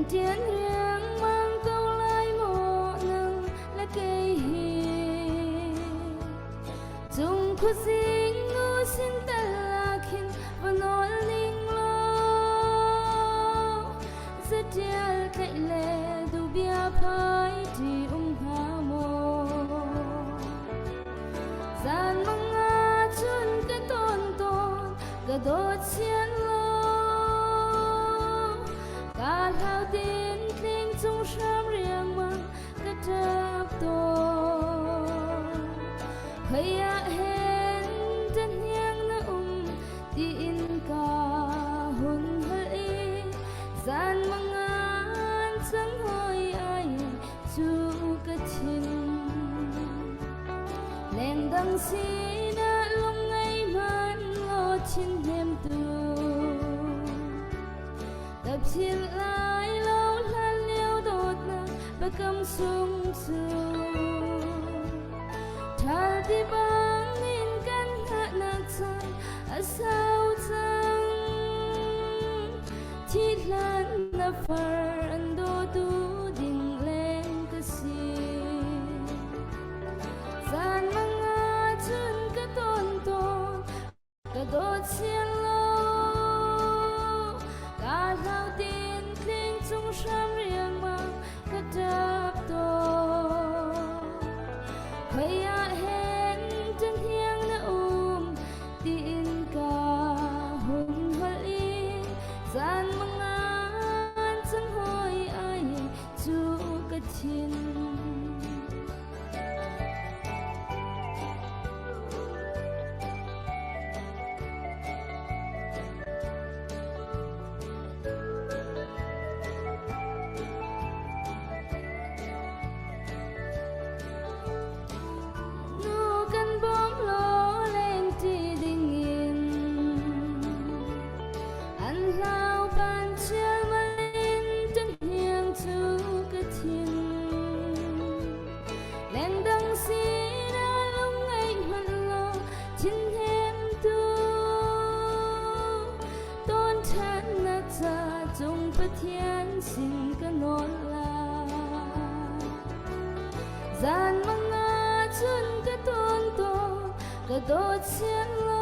tian riangmang ko lai maw nang le kei hi? Cung khuazing nu sin tal ah khin va nawl ning law, zatial tlaih le dubia phai ṭi um hnga maw? Zan manga chun ka ton tawn, ka dawt sian lo. Ka hlau tin tling cung hram riangmang ka ṭap tawn. Khoi ah hen ta hniang na um tiin ka hun hal i zan mangan cang hoi ai cu ka thin. Lengdang sinah lungngai hmanh law thin hnemtu ka philh lai lo hlan lio dawtnak biakam sung cu. Ṭhal ti bangin kan hngahnak caan a sau cang. Thi hlan na far an dawtu ding leng ka si. Zan manga chun ka ton tawn, ka dawt sian lo. Ka hlau tin tling cung hram riangmang ka ṭap tawn. Khoi ah hen ṭan hiang na um tiin ka hun holh i zan mangan cang hoi ai cu ka thin. Nu kan bawm law lengṭi dingin an hlau pan chialmal in ṭahniang cu ka thin. Lengdang sinah lungngaih hmanh law thin hnemtu tawn ṭhatnak ca cung Pathian sin ka nawl lai. Zan manga chun ka tawn tawn, ka dawt sian lo.